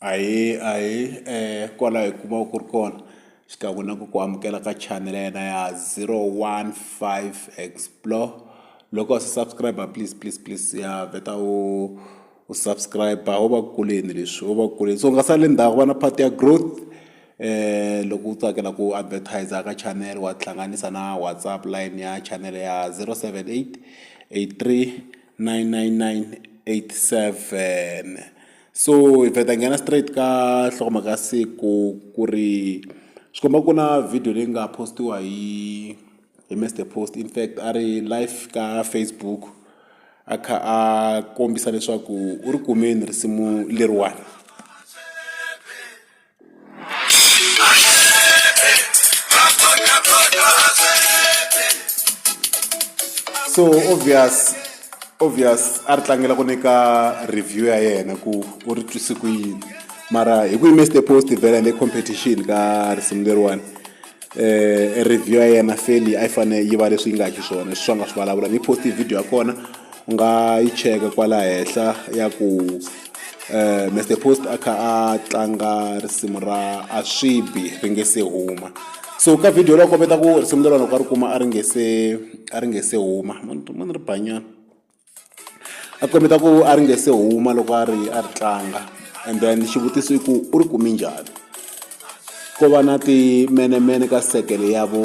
Ahee ahee kwala hi kuma ku ri kona xikan'we na ku ku amukela ka channel ya yena ya 015 explore loko wa se subscribe please please please ya vheta u u subscribe wo va kuleni leswi wo va kuleni so u nga sali ndzhaku va na part ya growth loko u tsakela ku advertiser ka channel wa tihlanganisa na WhatsApp line ya channel ya 078 83 999 87 so hi vheta nghena straight ka nhlokomhaka ya siku ku ri swi komba ku na video leyi nga postiwa hi hi Mister Post in fact a ri live ka Facebook a kha a kombisa leswaku u ri kumeni risimu leriwani. So obvious obvious a ri tlangela ku nyika review ya yena ku u ri twise ku yini mara hi ku yi Mister Post vhele le competition ka risimu leriwani review ya yena feli a yi fane yi va leswi yi nga xiswona leswi swa nga swi vulavula ni post video ya kona u nga yi cheka kwala henhla ya ku Mister Post a kha a tlanga risimu ra a swi bi ri nge se huma so ka video leyi kombeta ku risimu leriwani loko a ri kuma a ri nge se a ri nge se huma mani ri banyana a kombeta ku a ri nge se huma loko a ri a ri tlanga and then xivutiso i ku u ri kumi njhani ko va na timenemene ka sekele ya vo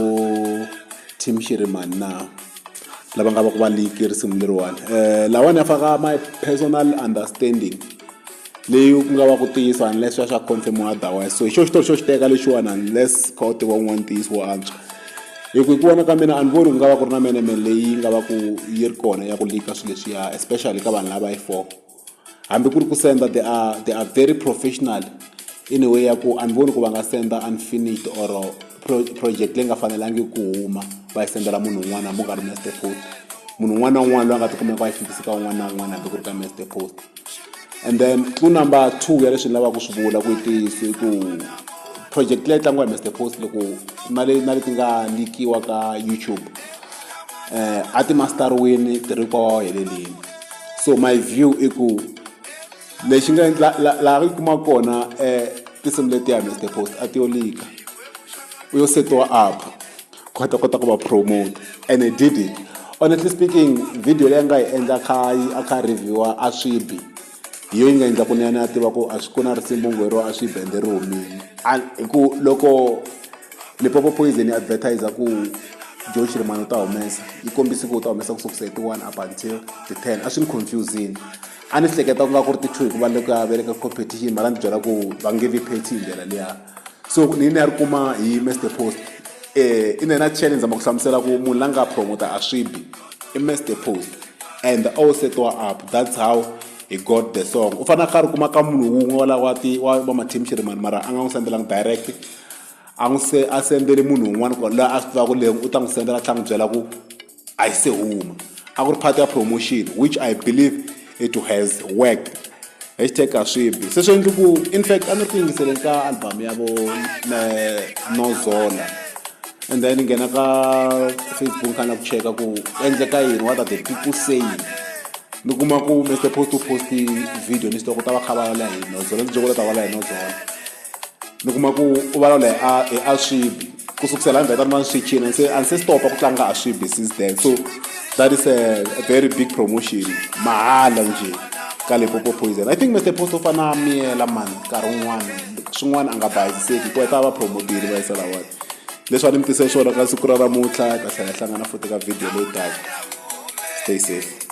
team Shirimani na lava nga va ku va leak risimu leriwani lawani ya faka my personal understanding leyi ku nga va ku ntiyiso unless swa swa confirm otherwise so hi xo xitori xo xi teka lexiwani unless kha u tiva un'wana ntiyiso wo antswa hi ku hi ku vona ka mina a ni voni ku nga va ku ri na menemene leyi nga va ku yi ri kona ya ku lika swilo leswiya especially ka vanhu lava yi four hambi ku ri ku senda they are very professional in a way ya ku a ni voni ku va nga senda unfinished or project leyi nga fanelangi ku huma va yi sendela munhu un'wana hambi u nga ri Mister Post munhu un'wana na un'wana loyi a nga tikumeka va yi fikisi ka un'wana na un'wana hambi ku ri ka Mister Post and then clue number 2 ya leswi ni lavaka ku swi vula ku i ntiyiso i ku project leyi tlangiwa hi Mister Post loko na le na leti nga likiwa ka YouTube a ti masteriwini ti ri kwa helelini so my view i ku lexi nga endla laha yi kuma kona tinsimu letiya Mister Post a ti yo lika u yo setiwa up ku ta kota ku va promote and he did it honestly speaking video leyi a nga yi endla kha yi a kha review-a a swi bi hi yo yi nga endla ku ni ya ni ya tiva ku a swi ku na risimu ngo ro a swi bi ende ri humile hi ku loko Limpopo Poison yi advertise ku Joe Shirimani u ta humesa yi kombise ku u ta humesa kusukisa hi ti-1 up until ti-10 a swi ni confusini a ni hleketa ku nga ku ri ti-2 hikuva le ka ve le ka competition mara ni byela ku va nge vi petty hi ndlela liya so ni ni ya ri kuma hi Mister Post in a nutshell ni zama ku hlamusela ku munhu la nga promota a swi bi i Mister Post and all setiwa up that's how he got the song u fanele a kha ri kuma ka munhu wun'we wa wa ti wa va ma-team Shirimani mara a nga n'wi sendelangi direct a n'wi se a sendele munhu un'wana ku loyi a swi tivaka ku leyi u ta n'wi sendela a tlhela a n'wi byela ku a yi se huma a ku ri part ya promotion which I believe it has worked hashtag a swi bi se swi endli ku in fact a ni ri ku yingiseleni ka album ya vo Nozola and then nghena ka Facebook kha na ku cheka ku endleka yini what are the people saying ni kuma ku Mister Post u post video ni swi tiva ku ta va kha va vulavula hi Nozola ni byela ku ta vulavula hi Nozola ni kuma ku u vulavula hi a hi a swi bi ku sukusela ni vheta ni va ni swichini se a ni se stopa ku tlanga a swi bi since then so that is a very big promotion mahala njhe ka Limpopo Poison I think Mister Post u fana a miyela mani nkarhi wun'wana swin'wana a nga bayiziseki hikuva i ta va promotile va yisa lawani leswi a ni mi tise swona ka siku ra namuntlha hi ta tlhela hi hlangana futhi ka video leyi taka stay safe.